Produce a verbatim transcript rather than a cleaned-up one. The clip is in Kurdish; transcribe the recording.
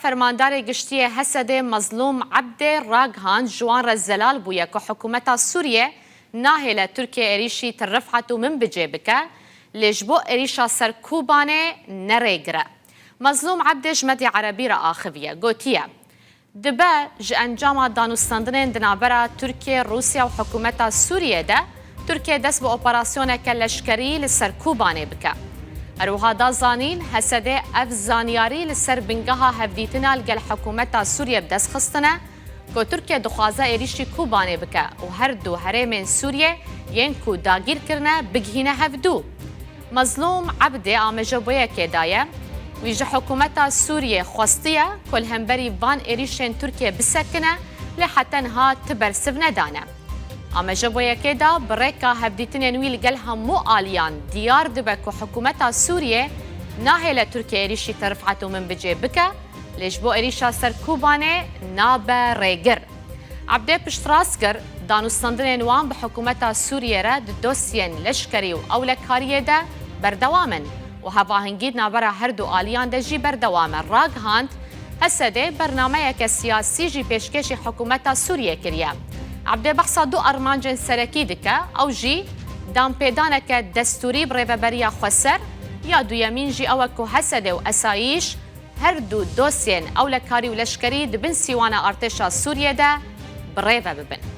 Fermandarê Giştî yê Hesedê Mezlûm Ebdê ragihand, ji wan re zelal bûye ku hikûmeta Sûriyê nahêle Tirkiye êrîşî Til Rifat û Minbicê bike, lê ji bo êrîşa ser Kobanê ne rêgir e. Mezlûm Ebdê ji Medyaya Erebî re axiviye, gotiye, Dibe ji encama danûstandinên di navbera Tirkiye, Rûsya û hikûmeta Sûriyê de Tirkiye dest bi operasyoneke leşkerî li ser Kobanê bike. Her wiha da zanîn, Hesedê ev zanyarî li ser bingeha hevdîtina li gel hikûmeta Sûriyê bi dest xistine ku Tirkiye dixwaze êrîşî Kobanê bike û her du herêmên Sûriyê yên ku dagîr kirine bigihîne hevdû. Mezlûm Ebdê amêja bo yekê daye. Wî ji hikûmeta Sûriyê xwestiye ku li hemberî van êrîşên Tirkiye bisekine, lê heta niha ti bersiv nedane. Amêja bo yekê da, bi rêka hevdîtinên wî li gel hemû aliyan diyar dibe ku hikûmeta Sûriyê nahêle Tirkiye êrîşî Til Rifat û Minbicê bike, lê ji bo êrîşa ser Kobanê nabe rêgir. Ebdê piştrast kir, danûstandinên wan bi hikûmeta Sûriyê re di dosyên leşkerî û ewlekariyê de berdewam in û hevahingî di navbera her du aliyan de jî berdewam e. Ragihand, Hesedê bernameyeke siyasî jî pêşkêşî hikûmeta Sûriyê kiriye. Ebdê behsa du armancên serekî dike, ew jî danpêdaneke destûrî bi Rêveberiya Xweser, ya duyemîn jî ew e ku Hesedê û Esayîş her du dosyên ewlekarî û leşkerî di bin sîwana artêşa Sûriyê de bi rê ve bibin.